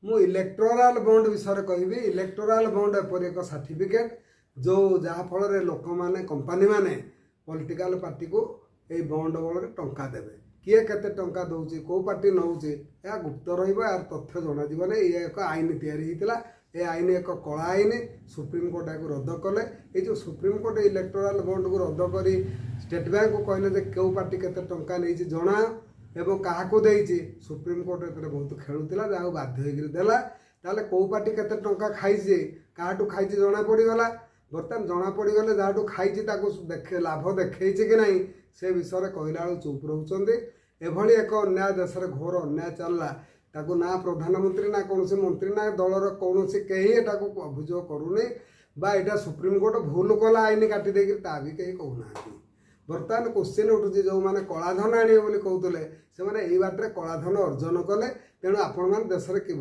ମୁଁ electoral bond ବିଷୟରେ କହିବି। ଇଲେକ୍ଟୋରାଲ ବଣ୍ଡ ଏପରି ଏକ ସାର୍ଟିଫିକେଟ୍, ଯେଉଁ ଯାହାଫଳରେ ଲୋକମାନେ, କମ୍ପାନୀମାନେ ପଲିଟିକାଲ ପାର୍ଟିକୁ ଏଇ ବଣ୍ଡ ବଳରେ ଟଙ୍କା ଦେବେ। କିଏ କେତେ ଟଙ୍କା ଦେଉଛି, କେଉଁ ପାର୍ଟି ନେଉଛି, ଏହା ଗୁପ୍ତ ରହିବ, ଏହାର ତଥ୍ୟ ଜଣାଯିବ ନାହିଁ। ଇଏ ଏକ ଆଇନ ତିଆରି ହେଇଥିଲା। ଏ ଆଇନ ଏକ କଳା ଆଇନ। ସୁପ୍ରିମକୋର୍ଟ ଏହାକୁ ରଦ୍ଦ କଲେ। ଏଇ ଯେଉଁ ସୁପ୍ରିମକୋର୍ଟ ଇଲେକ୍ଟୋରାଲ ବଣ୍ଡକୁ ରଦ୍ଦ କରି ଷ୍ଟେଟ୍ ବ୍ୟାଙ୍କକୁ କହିଲେ ଯେ କେଉଁ ପାର୍ଟି କେତେ ଟଙ୍କା ନେଇଛି ଜଣା ଏବଂ କାହାକୁ ଦେଇଛି, ସୁପ୍ରିମକୋର୍ଟ ଏଥିରେ ବହୁତ ଖେଳୁଥିଲା, ଯାହାକୁ ବାଧ୍ୟ ହେଇକରି ଦେଲା। ତାହେଲେ କେଉଁ ପାର୍ଟି କେତେ ଟଙ୍କା ଖାଇଛି, କାହାଠୁ ଖାଇଛି ଜଣା ପଡ଼ିଗଲା। ବର୍ତ୍ତମାନ ଜଣା ପଡ଼ିଗଲେ ଯାହାଠୁ ଖାଇଛି ତାକୁ ଦେଖେ ଲାଭ ଦେଖେଇଛି କି ନାହିଁ, ସେ ବିଷୟରେ କହିଲା ବେଳକୁ ଚୁପ୍ ରହୁଛନ୍ତି। ଏଭଳି ଏକ ଅନ୍ୟାୟ, ଦେଶରେ ଘୋର ଅନ୍ୟାୟ ଚାଲିଲା। ତାକୁ ନା ପ୍ରଧାନମନ୍ତ୍ରୀ, ନା କୌଣସି ମନ୍ତ୍ରୀ, ନା ଦଳର କୌଣସି କେହି ଏଟାକୁ ଅଭିଯୋଗ କରୁନି ବା ଏଇଟା ସୁପ୍ରିମକୋର୍ଟ ଭୁଲ କଲା ଆଇନ କାଟି ଦେଇକରି, ତା ବି କେହି କହୁନାହାନ୍ତି। ବର୍ତ୍ତମାନ କୋଶ୍ଚିନ୍ ଉଠୁଛି, ଯେଉଁମାନେ କଳାଧନ ଆଣିବେ ବୋଲି କହୁଥିଲେ, ସେମାନେ ଏଇ ବାଟରେ କଳାଧନ ଅର୍ଜନ କଲେ। ତେଣୁ ଆପଣମାନେ ଦେଶରେ କିଭଳି